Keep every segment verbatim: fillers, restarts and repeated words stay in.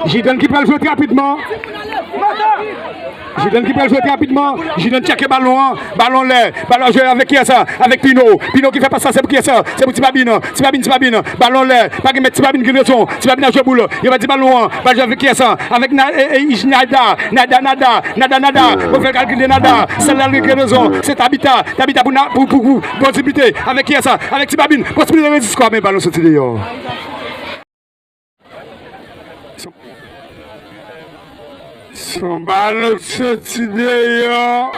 Jidon ki pral jwe trè rapidman. Jidon ki pral jwe trè rapidman. Jidon tcheke balon an. Balon anlè. Balon jwe avèk kiyès sa? Avèk Pino. Pino ki fè pas sa, se pou kiyès sa? Se pou Ti Babin. Ti Babin, Ti Babin. Balon anlè. Pa gen mèt, Ti Babin gen rezon. Ti Babin ap jwe boul. Yo pèdi balon an. Bal jwe avèk kiyès sa? Avèk Na-, e, e, Nada. Nada, Nada. Nada, Nada. Bon, fè kalkil de Nada. Sèl la li gen rezon. Se Tabita. Tabita pou Na-, pou, pou, pou, bon, posiblite. Avèk kiyès sa? Avèk Ti Babin. Posiblite rezistwa, men balon soti deyò. Se yon balon k soti deyò.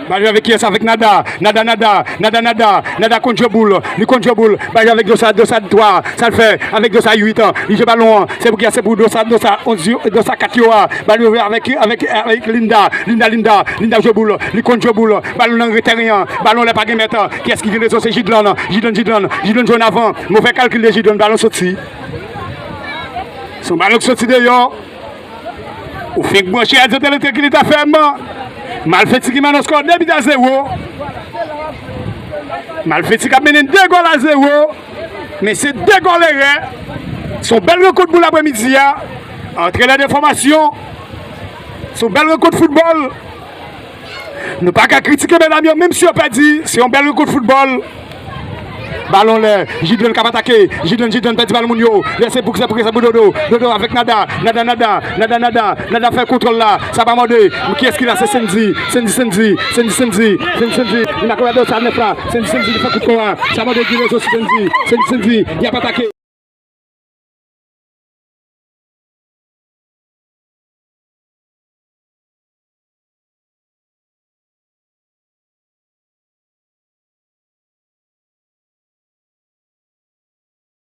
Bal jwe avèk kiyès? Avèk Nada. Nada, Nada. Nada, Nada. Nada konn jwe boul. Li konn jwe boul. Bal jwe avèk Dosa, Dosa twa. Sa l fè? Avèk Dosa uit. Li jwe balon an. Se pou kiyès? Se pou Dosa, Dosa onz yo, Dosa kat yo a. Bal jwe avèk, avèk, avèk Linda. Linda, Linda. Linda jwe boul. Li konn jwe boul. Balon nan ret tèren an. Balon lè pa gen mèt. Kiyès ki gen rezon? Se Jidlan. Jidlan, Jidlan. Jidlan jwenn avan. Move kalkil de Jidlan. Balon soti. Se yon balon k soti deyò. Ou fenk branche Radyo Tele Trankilite F M. Malfeti ki mennen skò de bi a zewo. Malfeti k ap mennen de gòl a zewo. Men se de gòl erè. Se yon bèl rankont pou lapremidi a. Antrenè de fòmasyon. Se yon bèl rankont foutbòl. Nou pa ka kritike medam yo, menm si yo pèdi, se yon bèl rankont foutbòl. Balon lè, Jidlan k ap atake. Jidlan, Jidlan pèdi balon moun yo. Lè se pou, se pou, se pou Dodo. Dodo avèk Nada. Nada, Nada, Nada, Nada. Nada fè kontwòl la. Sa pa mòde. Kiyès ki la? Se Sendy. Sendy, Sendy. Sendy, Sendy. Sendy, Sendy. Li make Dosa nèf la. Sendy, Sendy, li fè kout kò a. Sa mòde ki rezo sou Sendy. Sendy, Sendy. Li ap atake.